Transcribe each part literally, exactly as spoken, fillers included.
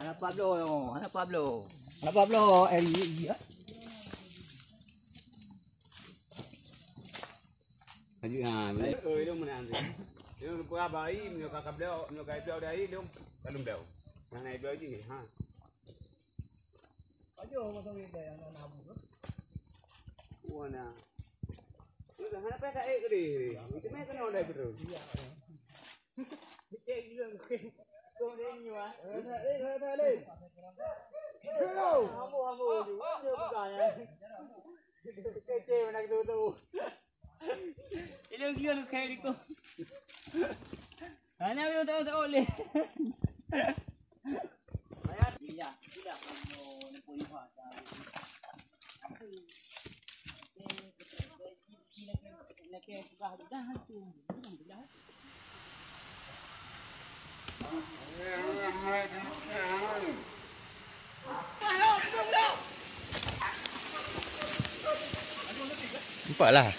Hana Pablo, hana Pablo. Hana Pablo, eh, iya, iya. Lanjut, ha, boleh. Eh, eh, ilong mana, Andri? Ilong lupa bayi, meunyoe ka, ka bloe, meunyoe ka bloe dari, ilong ka lôn bloe. Nah, naik bloe je, ha. Aduh, masa ni dah yang nak nabur. Wah, nah. Itu hana payah tak, eh, ke dia? Itu meh kena orang dah betul. Iya. Cek juga. Kau dia ni, wah. Eh, tak, eh, tak, tak, Lin. Hamba, hamba je. Mana bukan, ya? Kecil mana tu, tu. Ilong gila tu, kayak gitu. Hana, tak, tak boleh. Nampak lah.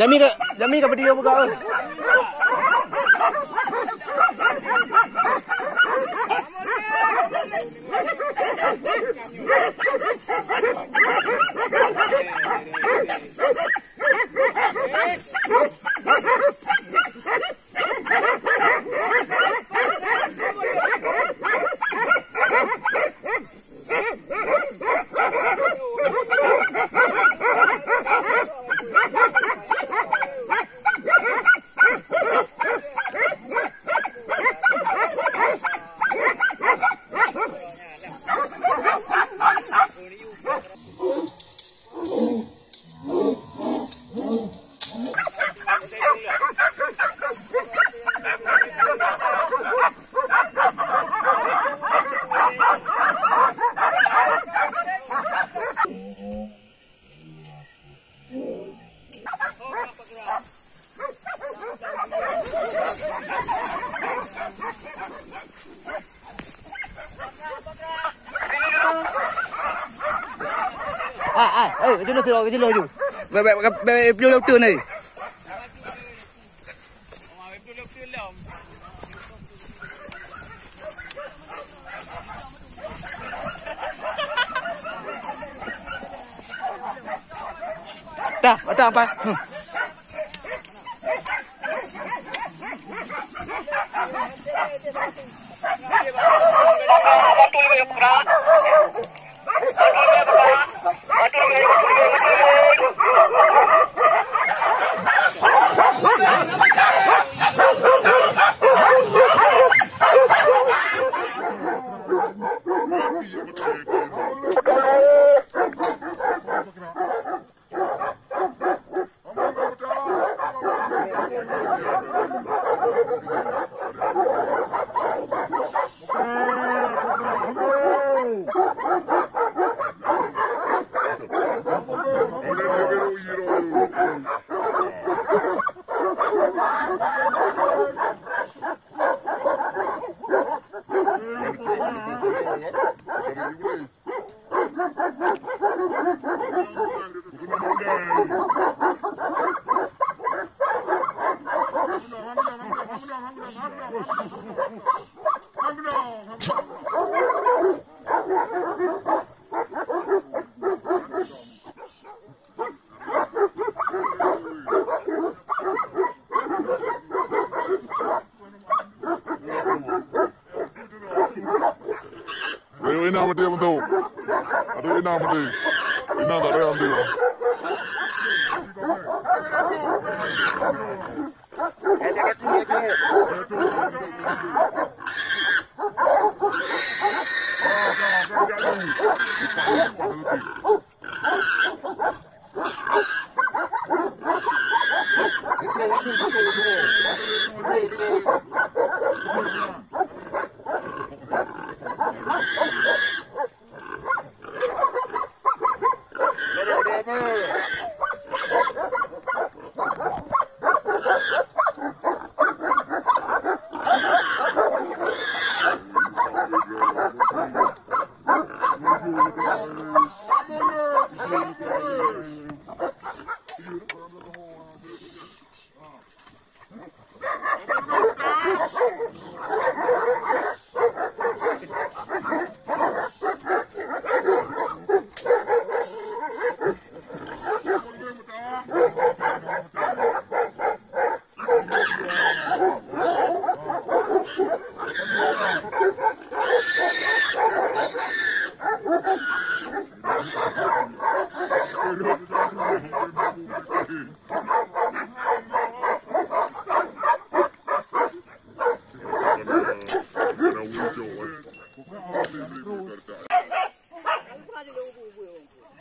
Jami ka, Jami ka video buka, eh. Ah, ah, eh, keunoe sidroe, keunoe laju. Bèk, bèk, bèk, bèk, piôh lom teun, eh. Dah, dah, apa? Hmm. Ayo, inong meuti, meuti. Aduh, inong meuti. Inong tak ada, meuti.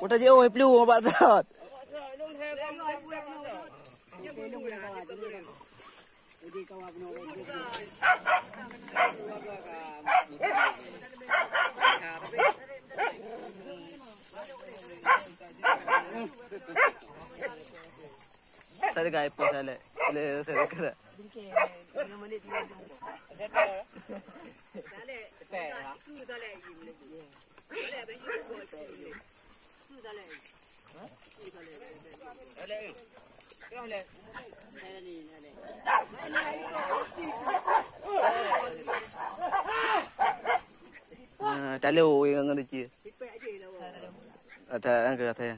Udah jauh, eh, peluh bak that. Tadi guys, pos alek. Alek, alek, alek. Ah, talo yang ngon tu. Ada angka kata ya.